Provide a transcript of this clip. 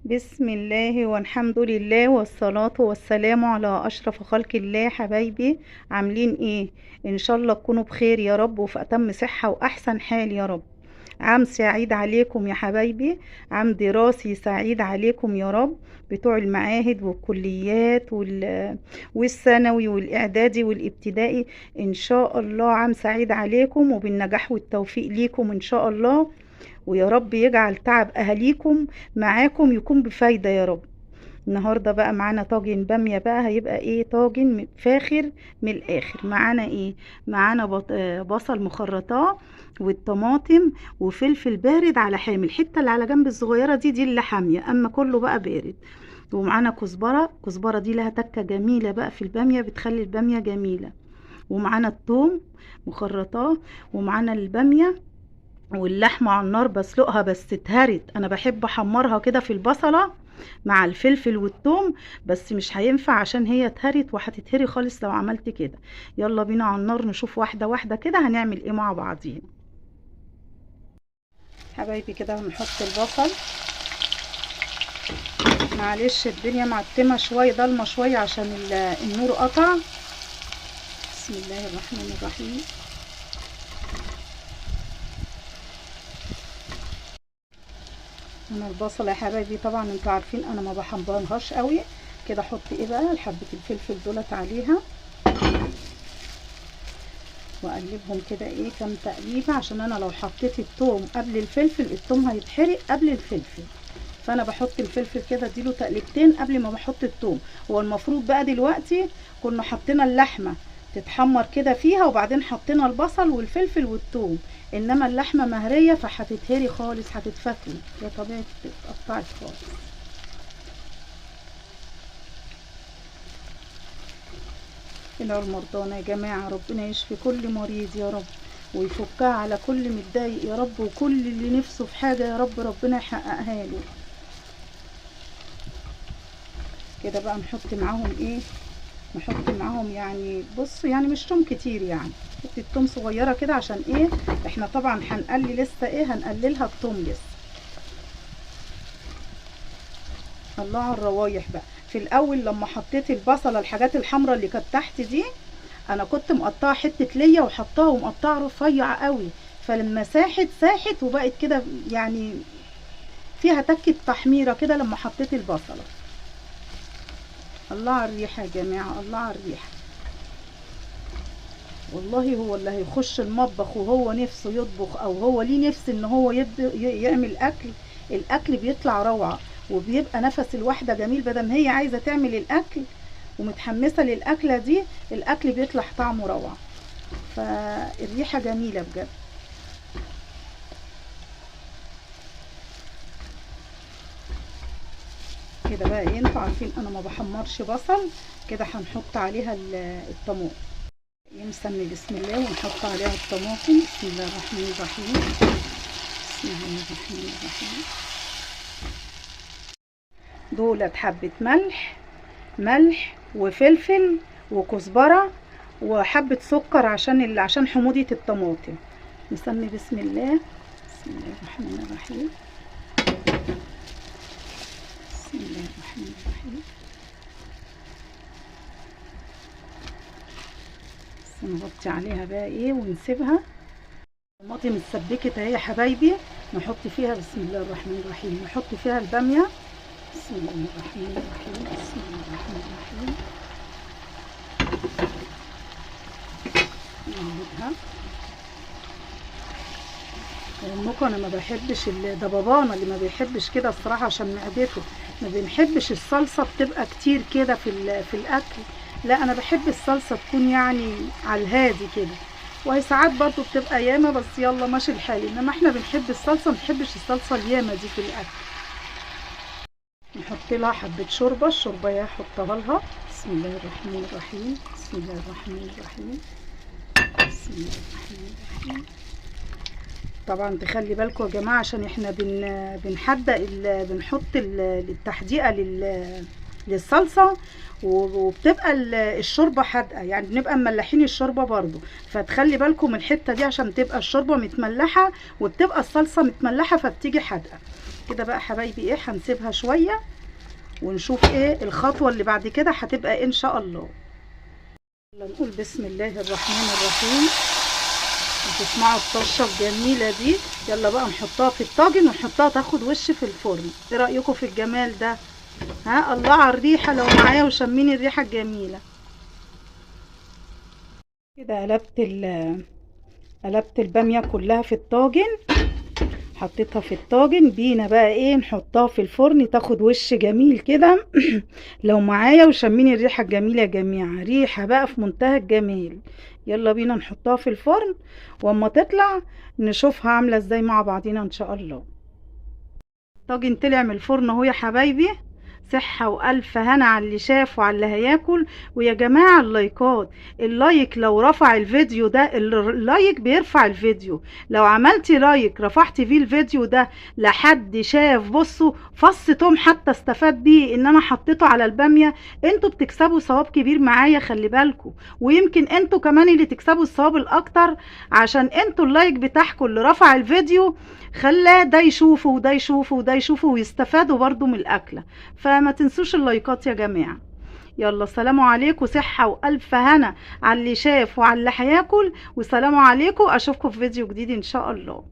بسم الله والحمد لله والصلاة والسلام على أشرف خلق الله. حبايبي عاملين ايه؟ ان شاء الله تكونوا بخير يا رب وفي أتم صحة وأحسن حال يا رب. عام سعيد عليكم يا حبايبي، عام دراسي سعيد عليكم يا رب، بتوع المعاهد والكليات والثانوي والإعدادي والابتدائي. إن شاء الله عام سعيد عليكم وبالنجاح والتوفيق ليكم إن شاء الله، ويا رب يجعل تعب أهاليكم معاكم يكون بفايدة يا رب. النهاردة بقى معانا طاجن بامية، بقى هيبقى ايه؟ طاجن فاخر من الآخر. معانا ايه؟ معانا بصل مخرطاه والطماطم وفلفل بارد على حامي، الحتة اللي على جنب الصغيرة دي اللي حامية، اما كله بقى بارد. ومعانا كزبرة، الكزبرة دي لها تكة جميلة بقى في البامية، بتخلي البامية جميلة. ومعانا الثوم مخرطاه، ومعانا البامية واللحمة على النار بسلقها بس اتهرت، انا بحب احمرها كده في البصلة مع الفلفل والثوم، بس مش هينفع عشان هي اتهرت وهتتهري خالص لو عملت كده. يلا بينا على النار نشوف واحدة واحدة كده هنعمل ايه مع بعضينا. حبايبي كده هنحط البصل، معلش الدنيا معتمة شوية ضلمة شوية عشان النور قطع. بسم الله الرحمن الرحيم. انا البصل يا حبايبي طبعا انتوا عارفين انا ما بحمرهاش قوي كده. احط ايه بقى؟ حبه الفلفل دولت عليها واقلبهم كده ايه كام تقليبه، عشان انا لو حطيت الثوم قبل الفلفل الثوم هيتحرق قبل الفلفل، فانا بحط الفلفل كده اديله تقليبتين قبل ما بحط الثوم. هو المفروض بقى دلوقتي كنا حطينا اللحمة تتحمر كده فيها وبعدين حطينا البصل والفلفل والثوم، انما اللحمة مهريه فهتتهري خالص، هتتفتل يا طبيعي اتقطعت خالص. ادعوا لمرضانا يا جماعة، ربنا يشفي كل مريض يا رب، ويفكها على كل متضايق يا رب، وكل اللي نفسه في حاجة يا رب ربنا يحققها له. كده بقى نحط معاهم ايه؟ نحط معاهم يعني بصوا يعني مش توم كتير، يعني حتة توم صغيرة كده عشان ايه؟ احنا طبعا هنقلل لسه ايه، هنقللها التوم لسه. الله على الروايح بقى. في الاول لما حطيت البصله الحاجات الحمراء اللي كانت تحت دي انا كنت مقطعه حتة ليا وحطاها ومقطعه رفيع قوي، فلما ساحت ساحت وبقت كده يعني فيها تكه تحميره كده لما حطيت البصله. الله على الريحة يا جماعة، الله على الريحة. والله هو اللي هيخش المطبخ وهو نفسه يطبخ او هو ليه نفس ان هو يعمل اكل، الاكل بيطلع روعه وبيبقى نفس الواحدة جميل. بدل ما هي عايزه تعمل الاكل ومتحمسه للاكله دي، الاكل بيطلع طعمه روعه، فالريحه جميلة بجد. كده بقى ايه، انتوا عارفين انا ما بحمرش بصل كده. هنحط عليها الطماطم، نسمي بسم الله ونحط عليها الطماطم. بسم الله الرحمن الرحيم، بسم الله الرحمن الرحيم. دولت حبة ملح، ملح وفلفل وكزبرة وحبة سكر عشان حموضة الطماطم. نسمي بسم الله، بسم الله الرحمن الرحيم، بسم الله الرحمن الرحيم. بس نغطي عليها بقى ايه ونسيبها. الطماطم اتسبكت اهي يا حبايبي، نحط فيها بسم الله الرحمن الرحيم، نحط فيها الباميه. بسم الله الرحمن الرحيم، بسم الله الرحمن الرحيم. نقلبها. لانكم انا ما بحبش ده بابانا اللي ما بيحبش كده الصراحة عشان معدته، ما بنحبش الصلصه بتبقى كتير كده في الاكل. لا انا بحب الصلصه تكون يعني على الهادي كده، وهي ساعات برضو بتبقى ياما بس يلا ماشي الحال، انما احنا بنحب الصلصه، ما بنحبش الصلصه الياما دي في الاكل. نحط لها حبه شوربة، الشوربة يا احطها لها. بسم الله الرحمن الرحيم، بسم الله الرحمن الرحيم، بسم الله الرحمن الرحيم. طبعا تخلي بالكم يا جماعة عشان احنا بنحدق بنحط التحديقه للصلصه، وبتبقى الشوربة حادقه، يعني بنبقى مملحين الشوربة برضو، فتخلي بالكم من الحتة دي عشان تبقى الشوربة متملحه وبتبقى الصلصه متملحه فبتيجي حادقه. كده بقى حبايبي ايه، هنسيبها شوية ونشوف ايه الخطوة اللي بعد كده هتبقى ايه ان شاء الله. يلا نقول بسم الله الرحمن الرحيم. وتسمعوا الطشه الجميلة دي. يلا بقى نحطها في الطاجن ونحطها تاخد وش في الفرن. ايه رايكم في الجمال ده؟ ها، الله على الريحة، لو معايا وشميني الريحة الجميلة كده. قلبت الباميه كلها في الطاجن، حطيتها في الطاجن. بينا بقى ايه، نحطها في الفرن تاخد وش جميل كده. لو معايا وشميني الريحة الجميلة يا جماعة، ريحه بقى في منتهى الجمال. يلا بينا نحطها في الفرن، واما تطلع نشوفها عامله ازاي مع بعضينا ان شاء الله. الطاجن طلع من الفرن اهو يا حبايبي. صحة وألف هنا على اللي شاف وعلى اللي هياكل. ويا جماعة اللايكات، ال like لو رفع الفيديو ده، ال like بيرفع الفيديو. لو عملتي like رفعتي فيه الفيديو ده لحد شاف، بصوا فص توم حتى استفاد بيه ان انا حطيته على البامية، انتوا بتكسبوا ثواب كبير معايا، خلي بالكوا. ويمكن انتوا كمان اللي تكسبوا الثواب الاكتر، عشان انتوا ال like بتاعكم اللي رفع الفيديو خلاه ده يشوفه وده يشوفه وده يشوفه ويستفادوا برضو من الاكلة. فما تنسوش اللايكات يا جماعة. يلا سلام عليكم، صحة وألف هنا على اللي شاف وعلى اللي هياكل، وسلام عليكم. اشوفكم في فيديو جديد ان شاء الله.